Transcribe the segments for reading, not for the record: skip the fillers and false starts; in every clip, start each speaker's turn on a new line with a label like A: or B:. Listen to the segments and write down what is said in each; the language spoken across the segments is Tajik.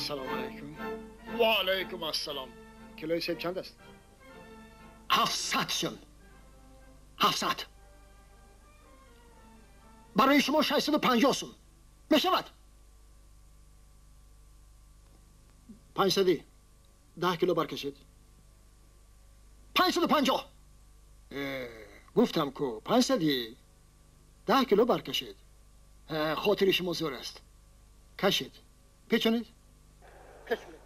A: Ассалому алайкум. Ва алайкум ассалом. Килои себ чанд аст? 700 сом. 700. Барои шумо 650 сом. Мешавад? 500. 10 кило баркашед. 550. Гуфтам ку 500. 10 кило баркашед. Хотири шумо зӯр аст. Кашед. Печонед. Печонед.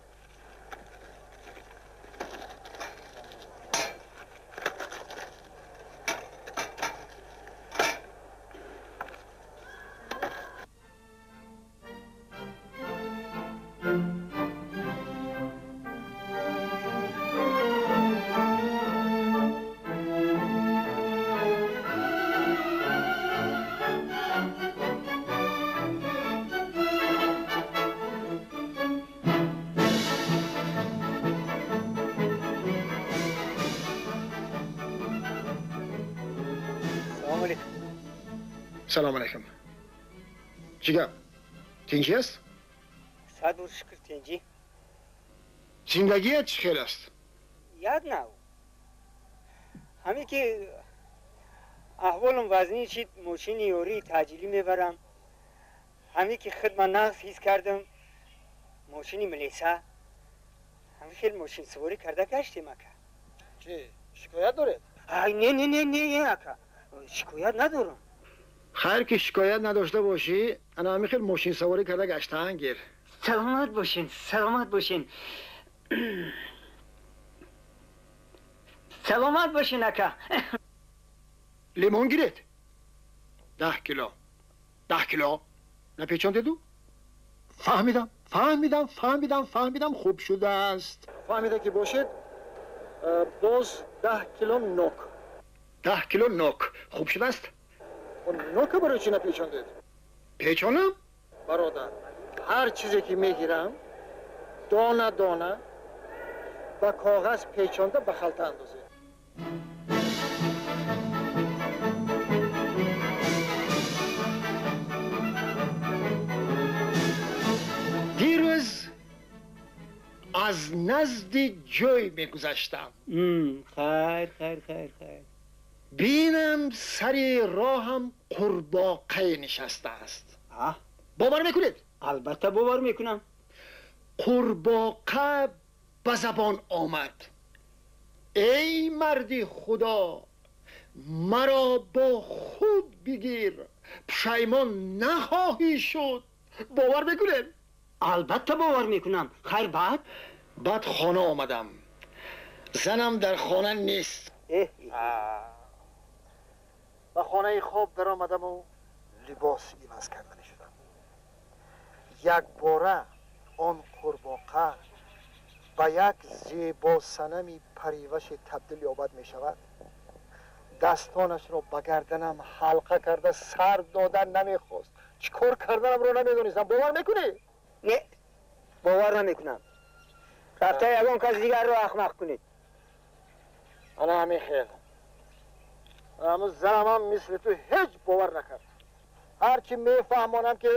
A: Салом алейкум. Чӣ гап? Тинҷӣ аст?
B: Сад бор шукр, тинҷӣ.
A: Зиндагият чӣ хел аст?
B: Як нав. Ҳамин ки аҳволам вазнин шид, мошини ёрии таъҷилӣ мебарам. Ҳамин ки хидма нағз ҳис кардам, мошини милиса. Ҳамин хел мошинсаворӣ карда гаштем, ака.
A: Чӣ, шикоят доред?
B: Ай, не, не, не, не, ака. Шикоят надорам.
A: Хайр ки шикоят надошта бошӣ, ана ҳамин хел мошинсаворӣ карда гаштаан гир.
B: Саломат бошин, саломат бошин. Саломат бошин, ака.
A: Лимон гиред. 10 кило. 10 кило. Напечондеду? Фаҳмидам, фаҳмидам, фаҳмидам, фаҳмидам, хуб шудааст. Фаҳмида ки бошед, боз 10 кило нок. 10 кило нок. Хуб шудааст? Нока барои чӣ напечондед? Печонам? Бародар, ҳар чизе ки мегирам, дона дона ба коғаз печонда ба халта андозед. Дирӯз аз назди ҷой мегузаштам.
B: Хайр, хайр, хайр, хайр.
A: Бинам сари роҳам қурбоқае нишастааст. Бовар мекунед?
B: Албатта бовар мекунам.
A: Қурбоқа ба забон омад. Эй марди Худо, маро бо худ бигир, пушаймон нахоҳӣ шуд. Бовар мекунед?
B: Албатта бовар мекунам. Хайр, баъд?
A: Баъд хона омадам. Занам дар хона нест. Ба хонаи хоб даромадаму либос иваз карданӣ шудам. Якбора он қурбоқа ба як зебосанами париваше табдил ёбад мешавад. Дастонашро ба гарданам ҳалқа карда сар додан намехост. Чӣ кор карданамро намедонистам. Бовар мекунӣ?
B: Не, бовар намекунам. Рафта ягон кас дигарро ахмақ кунед.
A: Ана ҳамин хел. Ҳамун занамам мисли ту ҳеҷ бовар накард. Ҳарчи мефаҳмонам ки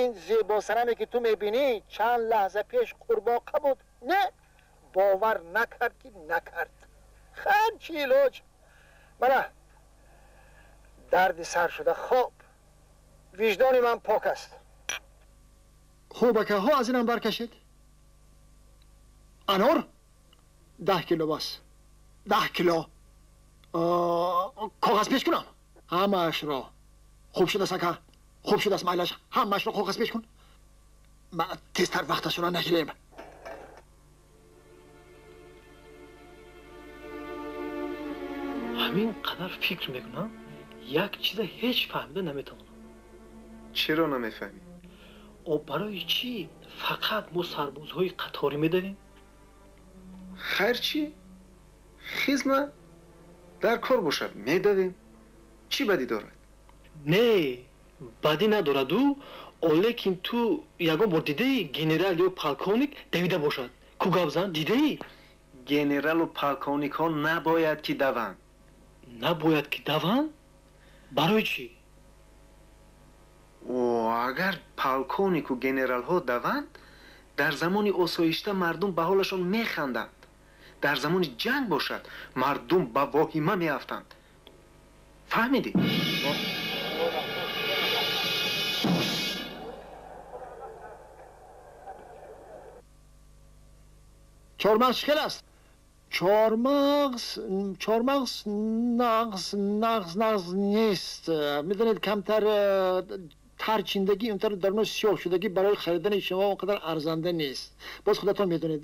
A: ин зебосанаме ки ту мебинӣ чанд лаҳза пеш қурбоқа буд, не, бовар накард ки накард. Хайр, чӣ илоҷ? Мана дарди сар шуда хоб. Виҷдони ман пок аст. Хуб, акаҳо, аз инам баркашед. Анор 10 кило бас. 10 кило. Коғаз пеш кунам? Ҳамаашро. Хуб шудааст, ака. Хуб шудааст, майлаш. Ҳамаашро коғаз пеш кун. Ман тезтар вақташонро нагирем.
C: Ҳамин қадар фикр мекунам, як чиза ҳеҷ фаҳмида наметавонам.
D: Чиро намефаҳмӣ?
C: О, барои чӣ фақат мо сарбозҳои қаторӣ медавем?
D: Хайр, чӣ? Хизма дар кор бошад, медавем. Чӣ бадӣ дорад?
C: Не, бадӣ надораду, олекин ту ягон бор дидаӣ генерал ё полковник давида бошад? Ку гап зан, дидаӣ?
D: Генералу полковникҳо набояд ки даванд.
C: Набояд ки даванд? Барои чӣ?
D: О, агар полковнику генералҳо даванд, Дар замони осоишта мардум ба ҳолашон механданд. Дар замони ҷанг бошад, мардум ба воҳима меафтанд. Фаҳмидӣ?
A: Чормағз чӣ хел аст? Чормағз нағз нест. Медонед, камтар тарчиндагӣ, онтар даруно сиёҳ шудагӣ барои харидани шумо он қадар арзанда нест. Боз худатон медонед.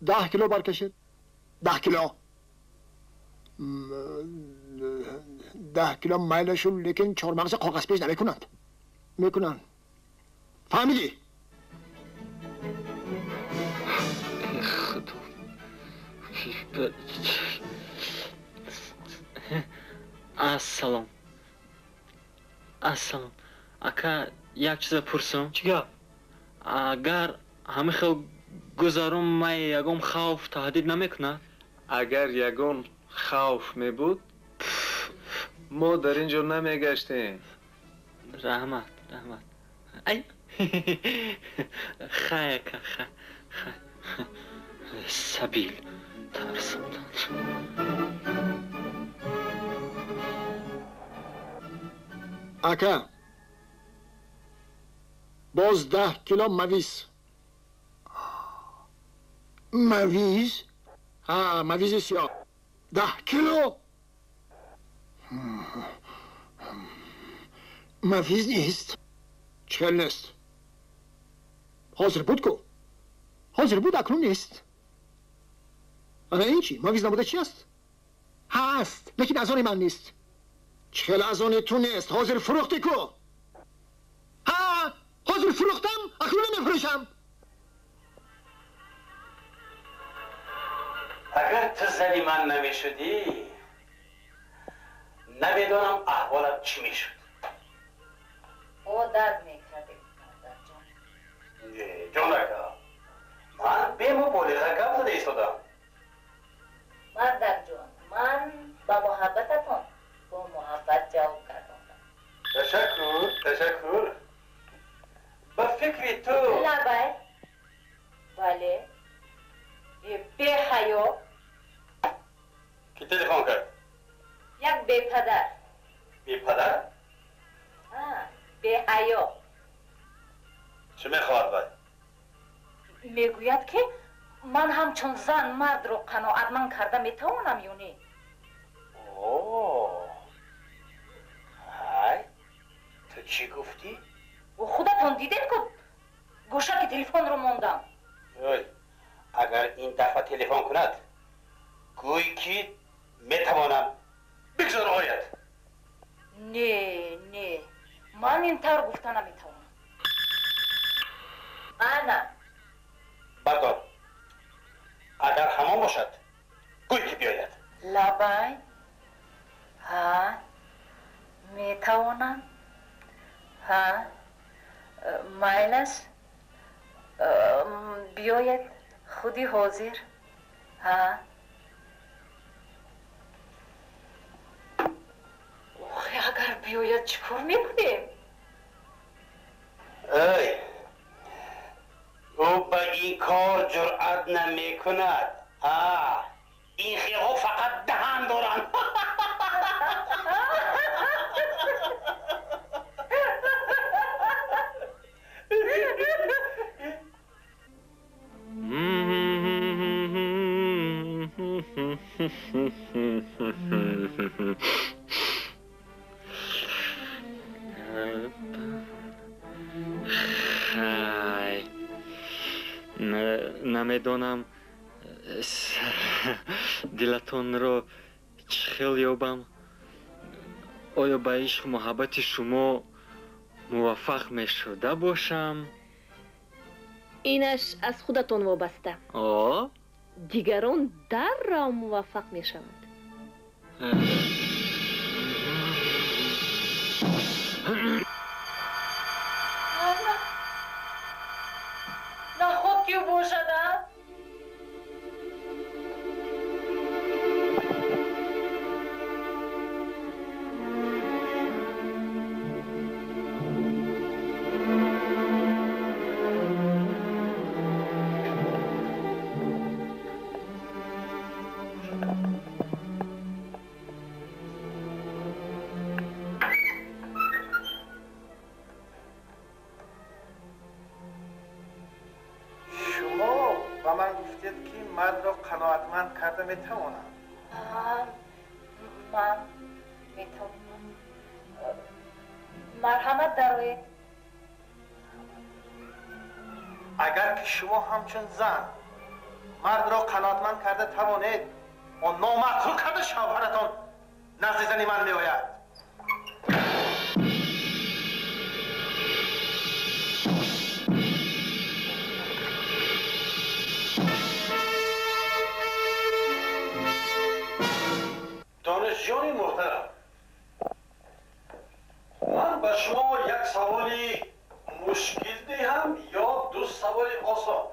A: 10 кило баркашед. 10 кило. 10 кило майлашу, лекин чормағза коғазпеч намекунанд. Мекунанд. Фаҳмидӣ?
C: Ассалом. Ассалом. Ака, як чиза пурсам. Чӣ гап? Агар ҳамин хел гузарум, май ягон хавф таҳдид намекунад?
D: Агар ягон хавф мебуд, мо дар ин ҷо намегаштем.
C: Раҳмат, раҳмат. Ай! Хай, ака, хай, хай. Сабил тарсондан.
A: Ака, боз 10 кило мавиз. Мавиз? Ҳа, мавизи сиёҳ. 10 кило? Мавиз нест. Чӣ хел нест? Ҳозир буд ку? Ҳозир буд, акнун нест. Ана ин чӣ? Мавиз набуда чи аст? Ҳаст, лекин аз они ман нест. Чӣ хел аз они ту нест? Ҳозир фурӯхтӣ ку? Ҳа, ҳозир фурӯхтам, акнун намефурӯшам.
E: Агар ту зани ман намешудӣ, намедонам аҳволат чӣ мешуд.
F: Одат мекардем, модарҷон.
E: Ҷонака, ман бемуболиға гап зада истодам.
F: Мардакҷон, ман ба муҳаббататон бо муҳаббат ҷавоб гардондам.
E: Ташаккур, ташаккур. Ба фикри ту...
F: Лабай. Бале. Беҳаё.
E: Ки телефон кард?
F: Як бепадар.
E: Бепадар?
F: Ҳа, беҳаё.
E: Чӣ мехоҳад вай?
F: Мегӯяд, ки ман ҳамчун зан мардро қаноатманд карда метавонам ё не?
E: Ҳай, ту чӣ гуфтӣ?
F: Худатон дидед ку гӯшаки телефонро мондам.
E: Ой, агар ин дафъа телефон кунад, гӯй ки метавонам. Бигзор ояд.
F: Не, не, ман ин тавр гуфта наметавонам. Ана.
E: Бардор. Агар ҳамон бошад, гӯй ки биёяд.
F: Лабай. Ҳа, метавонам. Ҳа, майлаш. Биёяд худи ҳозир. Ҳа. Охе, агар биёяд чӣ кор мекунем?
E: Эй, ӯ ба ин кор ҷуръат намекунад. Ин хелҳо фақат даҳан доранд.
C: Хай, намедонам дилатонро чӣ хел ёбам. Оё ба ишқу муҳаббати шумо муваффақ мешуда бошам?
G: Инаш аз худатон вобаста.
C: О?
G: Дигарон даррав муваффақ мешаванд.
F: Наход ки бошад, а?
H: мардро қаноатманд карда метавонад?
F: Ман метавонам. Марҳамат, дароед.
H: Агар ки шумо ҳамчун зан мардро қаноатманд карда тавонед, он номаъқул карда шавҳаратон назди зани ман меояд.
E: Донишҷони муҳтарам, ман ба шумо як саволи мушкил диҳам ё ду саволи осон?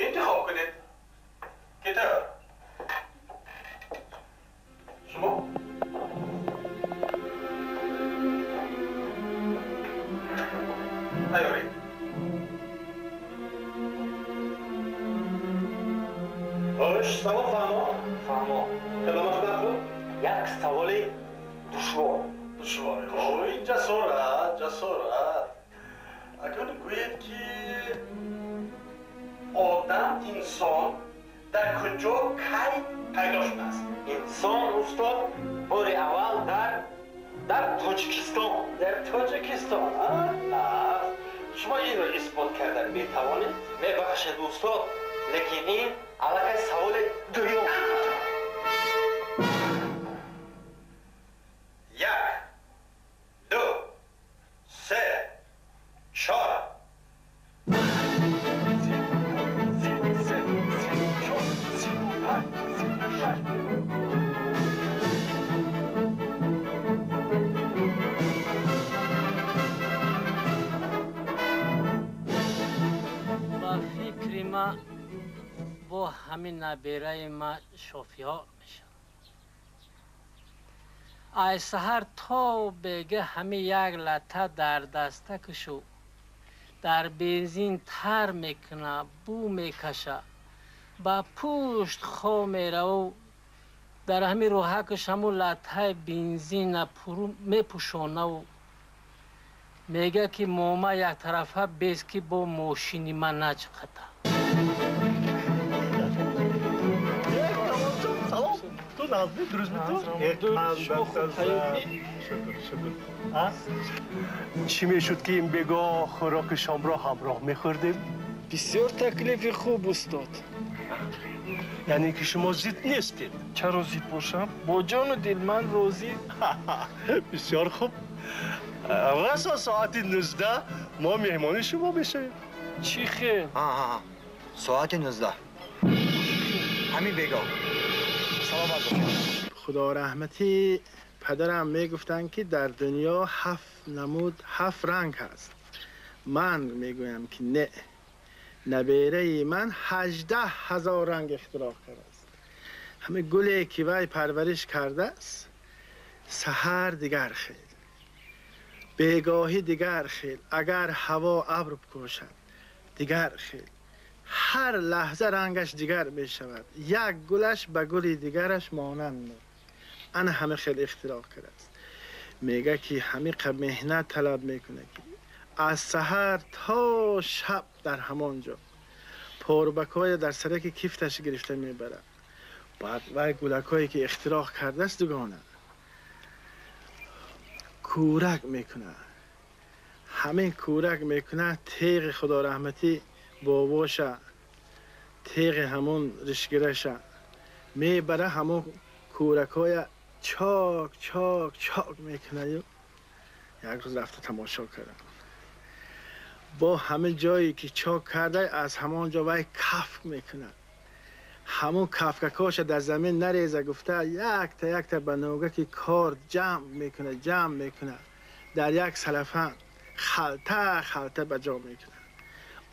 E: Интихоб кунед. Китоб шумо. Тайёред? Хош, савол фаҳмо?
I: Фаҳмо.
E: Кадомаш бархӯрд?
I: Як саволи душвор.
E: Душвор. Ой, ҷасорат, ҷасорат. Акнун гӯед, ки одам, инсон дар куҷо, кай пайдо шудааст?
I: Инсон, устод, бори аввал дар Тоҷикистон.
E: Дар Тоҷикистон? Шумо инро исбот карда метавонед?
I: Мебахшед, устод, лекин ин аллакай саволи дуюм.
E: Як, ду, се, чор.
J: Ба фикри ман, бо ҳамин набераи ман шофиёр мешавад. Ай саҳар то бега ҳами як лата дар даста кушу дар бензин тар мекуна, бӯ мекаша, ба пушт хо мераву дар ҳами роҳакаш ҳаму латаи бензина мепӯшонаву мега, ки мома яктарафа бес, ки бо мошини ман начиқата.
K: Ту назми, дурустми ту? Шукр, шукр. Чӣ мешуд, ки ин бегоҳ хӯроки шомро ҳамроҳ мехӯрдем?
L: Бисёр таклифи хуб, устод.
K: Яъне ки шумо зид нестед?
L: Чаро зид бошам? Бо ҷону дил ман розӣ.
K: Бисёр хуб. Расо соати 19 мо меҳмони шумо мешавем.
L: Чӣ хел?
A: Соати 19. Ҳамин бегоҳ. Саломат бошед.
H: Худо раҳматӣ падарам мегуфтанд, ки дар дунё ҳафт намуд, ҳафт ранг ҳаст. Ман мегӯям, ки не, набераи ман 18 000 ранг ихтироъ кардааст. Ҳамин гуле, ки вай парвариш кардааст, саҳар дигар хел, бегоҳӣ дигар хел, агар ҳаво абр бошад, дигар хел, ҳар лаҳза рангаш дигар мешавад. Як гулаш ба гули дигараш монанд не. Ана ҳама хел ихтироъ кардааст. Мега, ки ҳамиқа меҳнат талаб мекунад, ки аз саҳар то шаб дар ҳамон ҷо порбакҳое дар сараки кифташ гирифта мебарад. Баъд вай гулакҳое, ки ихтироъ кардааст, дугона кӯрак мекунад. Ҳамин кӯрак мекунад, теғи худо раҳматӣ бобоша, теғи ҳамон ришгираша мебара, ҳамон кӯракҳоя чок чок чок мекунаю. Як рӯз рафта тамошо кардам, бо ҳамин ҷое, ки чок карда, аз ҳамон ҷо вай кафк мекунад. Ҳамон кафкакоша дар замин нареза гуфта, якта якта ба нӯгаки кор ҷамъ мекунад, ҷамъ мекунад, дар як салафан халта халта ба ҷо мекунад.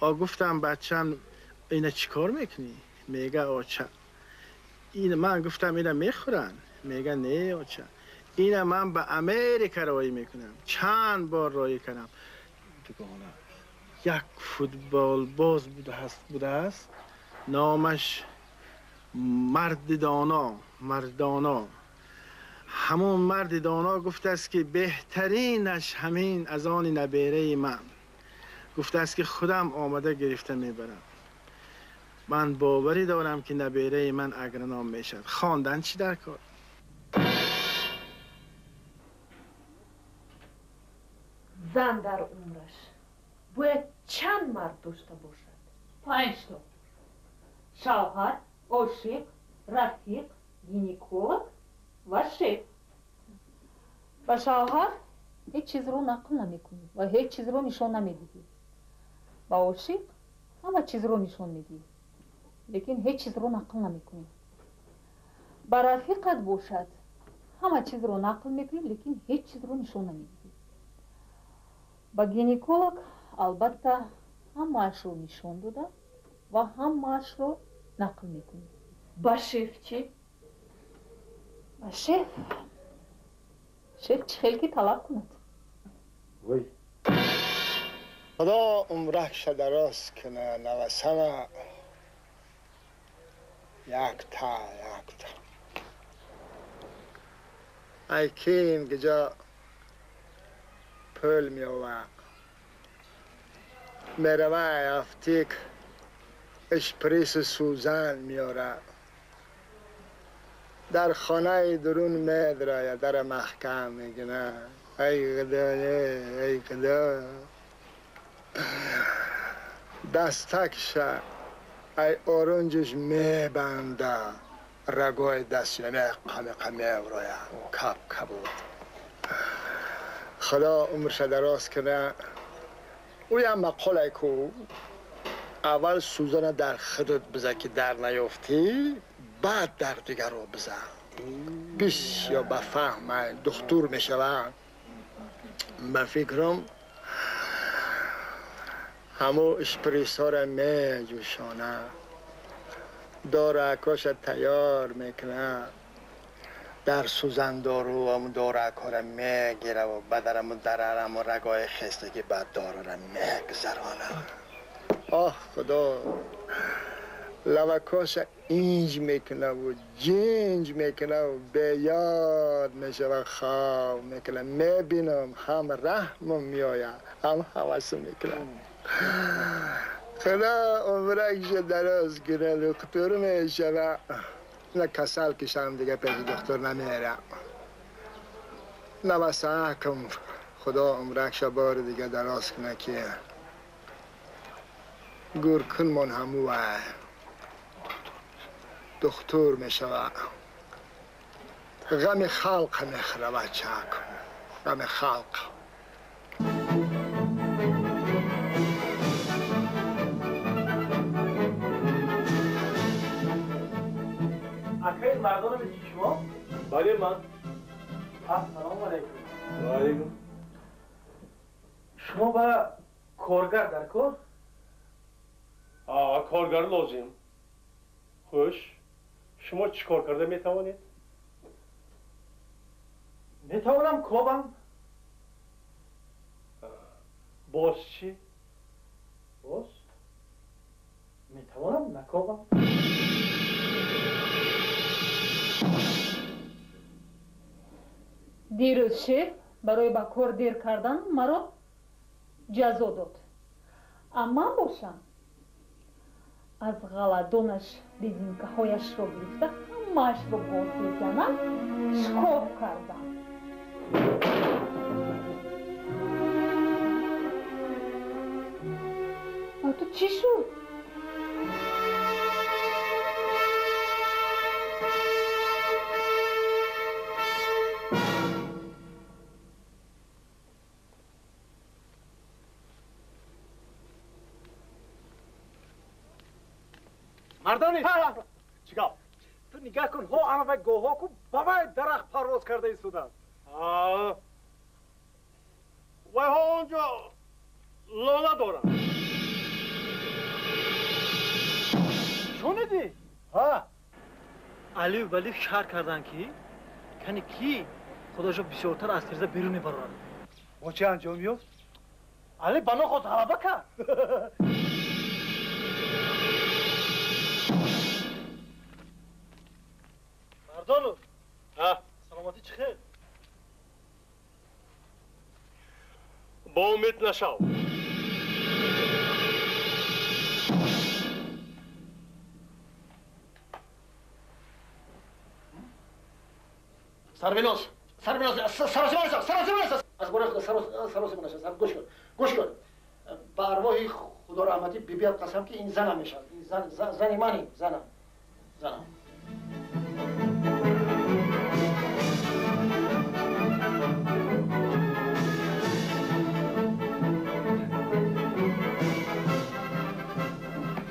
H: О, гуфтам, бачам, ина чӣ кор мекунӣ? Мега, оча, ин ман гуфтам, ина мехӯранд? Мега, не, оча, ина ман ба Америка роӣ мекунам. Чанд бор роӣ кардам, дугона. Як футболбоз будааст, номаш Марди Доно, Мардоно. Ҳамон Марди Доно гуфтааст, ки беҳтаринаш ҳамин аз они набераи ман. Гуфтааст, ки худам омада гирифта мебарам. Ман боварӣ дорам, ки набераи ман агроном мешавад. Хондан чӣ дар кор?
F: Зан дар умраш бояд чанд мард дошта бошад? 5 то. Шавҳар, ошиқ, рафиқ, гинеколог ва шеф. Ба шавҳар ҳеҷ чизро нақл намекунӣ ва ҳеҷ чизро нишон намедиҳӣ. Ба ошиқ ҳама чизро нишон медиҳӣ, лекин ҳеҷ чизро нақл намекунӣ. Ба рафиқат бошад, ҳама чизро нақл мекунӣ, лекин ҳеҷ чизро нишон намедиҳӣ. Ба гинеколог албатта ҳамаашро нишон дода ва ҳамаашро нақл мекунӣ. Ба шеф чӣ? Ба шеф? Шеф чӣ хел ки талаб кунад.
A: Вой. Худо умракша дароз куна, навасама якта якта. Ай ким гиҷа пул меова. Мерава афтик ишприси сӯзан меора. Дар хонаи дурун медрояд, дара маҳкам мекунад. Ай худо, ай худо. Дастакша ай оранҷаш мебанда, рагои дастяне қамеқа мевроя, кап кабуд. Худо умрша дароз куна. Ӯям мақоле ку аввал сӯзана дар худат биза, ки дар наёфтӣ, баъд дар дигарро биза. Бисёр ба фаҳм духтур мешаванд. Ба фикрам ҳамун ишприсҳоро меҷӯшона, доракоша тайёр мекунад, дар сӯзандору ҳамун доракҳоро мегираву баъд ҳамун дарараму рагои хестагӣ баъд дорора мегузаронад. Оҳ худо, лавакоша инҷ мекунаву ҷинҷ мекунаву беёд мешава, хоб мекунад. Мебинам, ҳам раҳмам меояд, ҳам ҳавасам мекунад. Худо умракша дароз кунад, духтур мешава. На касал кишам, дига пеши духтур намерам. Навасакам, худо умракша бори дига дароз кунад, ки гуркунмон ҳаму вай духтур мешава. Ғами халқ мехӯра, бачак, ғами халқ.
C: Акаи мардона мечи шумо?
K: Бале, ман.
C: Ассалому алайкум.
K: Ва алайкум.
C: Шумо ба коргар дар кор?
K: Коргар лозим. Хуш, шумо чӣ кор карда метавонед?
C: Метавонам кобам.
K: Боз чӣ?
C: Боз? Метавонам накобам.
F: Дирӯз шеф барои ба кор дер кардан маро ҷазо дод. Амма бошам, аз ғаладонаш резинкаҳояшро гирифта ҳамаашро бо сезанам шикоф кардам. Ба ту чӣ шуд?
E: Мардони, чӣ гап? Ту нигаҳ кун, ҳо ана вай гоҳҳо ку ба вай дарахт парвоз карда истоданд.
K: Вайҳо он ҷо лона доранд.
E: Шунидӣ?
C: Ҳа. Алию Валиев шарт карданд, ки кани ки худошо бисёртар аз тиреза берун мебарорад.
E: Бо чӣ анҷом ёфт?
C: Али ба нохост ғалаба кард. Мардонов, саломатӣ чӣ хел?
K: Бо умед нашав.
A: Сарвиноз, Сарвиноз, саросима наша, саросима наша. Аз бораи худо саросима наша. Гӯш кун, гӯш кун. Ба арвоҳи худо раҳматӣ бибият қасам ки ин занам мешавад. Ин зан, зани мани, занам. Занам.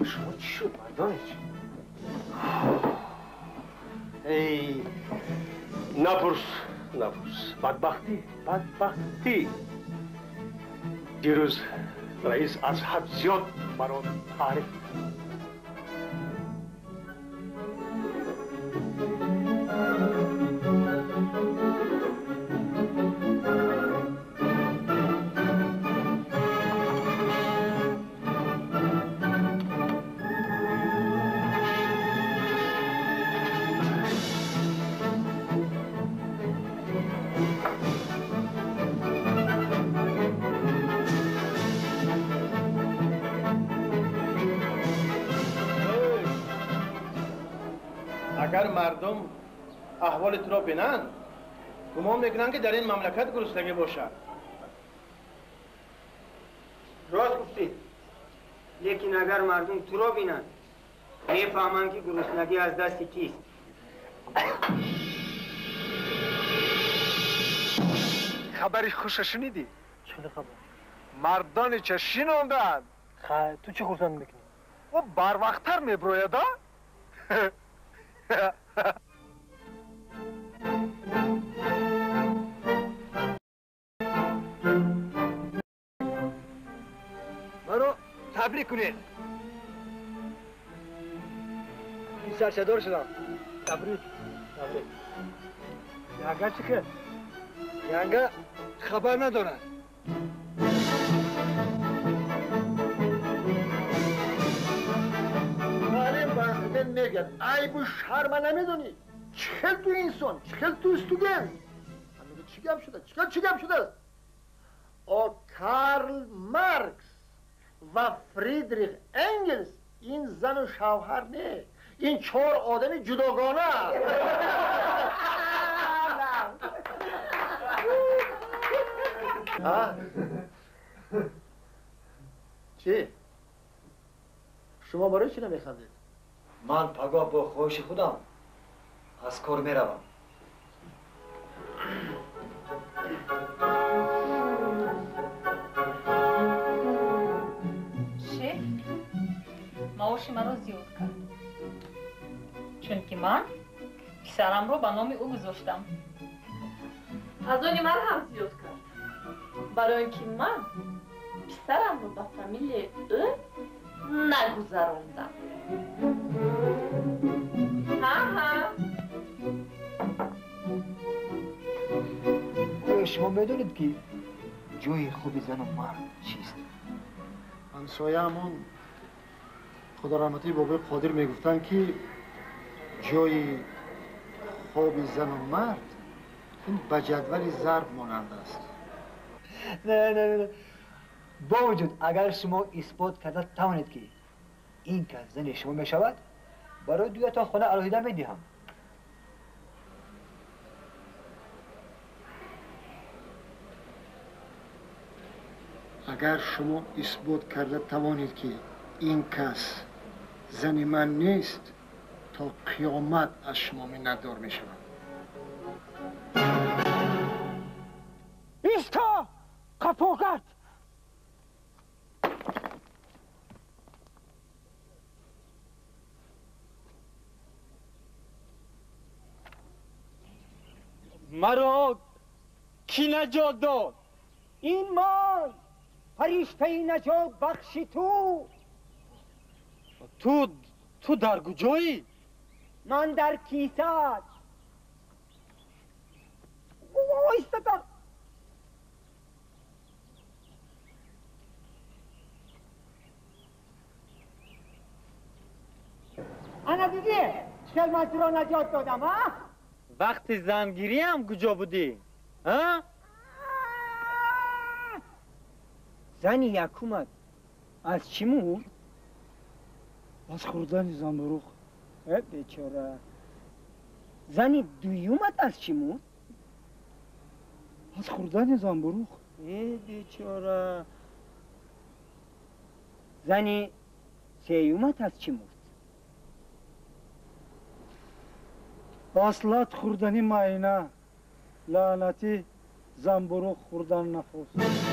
E: Шумо чӣ шуд, мардонич?
K: Эй, напурс, напурс. Бадбахтӣ, бадбахтӣ. Дирӯз раис аз ҳад зиёд маро таъриф.
H: Агар мардум аҳволи туро бинанд, гумон мекунанд ки дар ин мамлакат гуруснагӣ бошад.
B: Рост гуфтӣ, лекин агар мардум туро бинанд, мефаҳманд ки гуруснагӣ аз дасти кист.
E: Хабари хуша шунидӣ?
C: Чӣ хабар?
E: Мардони ча шинонданд.
C: Хай, ту чӣ хурсанд мекунӣ?
E: Ӯ барвақттар меброяд, а?
A: Маро табрик кунед. Писарчадор шудам. Табрик, табрик.
E: Янга чӣ хел?
A: Янга хабар надорад. Мегӯяд, айбу шарма намедонӣ. Чӣ хел ту инсон, чӣ хел ту студент. Мегӯяд, чӣ гап шуда? Чӣ гап шудааст? О Карл Маркс ва Фридрих Энгелс ин зану шавҳар не, ин чор одами ҷудогона. Чӣ? Шумо барои чӣ намехандед?
I: Ман пагоҳ бо хоҳиши худам аз кор меравам.
F: Шеф маоши маро зиёд кард, чунки ман писарамро ба номи ӯ гузоштам.
G: Аз они ман ҳам зиёд кард, барои он ки ман писарамро ба фамилияи ӯ нагузарондам. Ҳа-ҳа.
I: Оё шумо медонед ки ҷои хуби зану мард чист?
A: Ҳамсояамон худо раҳматии бобои Қодир мегуфтанд ки ҷои хоби зану мард ин ба ҷадвали зарб монанд аст.
I: Не, не, не. Бо вуҷуд агар шумо исбот карда тавонед ки ин кас зани шумо мешавад, барои дуятон хона алоҳида медиҳам.
A: Агар шумо исбот карда тавонед ки ин кас зани ман нест, то қиёмат аз шумо миннатдор мешавам.
B: Исто! Қапогард!
J: Маро кӣ наҷот дод?
B: Ин ман, фариштаи наҷот бахши ту.
J: Ту дар куҷоӣ?
B: Ман дар кисат. Оҳистатар. Ана дидӣ, чӣ хел ман туро наҷот додам, а?
J: Вақти зангириам куҷо будӣ? А?
B: Зани якумат аз чӣ мурд?
E: Аз хӯрдани замбуруғ.
B: Э, бечора. Зани дуюмат аз чӣ мурд?
M: Аз хӯрдани занбуруғ.
B: Э, бечора. Зани сеюмат аз чӣ мурд?
M: Аз лат хӯрдани майна. Лаънатӣ занбуруғ хӯрдан нахост.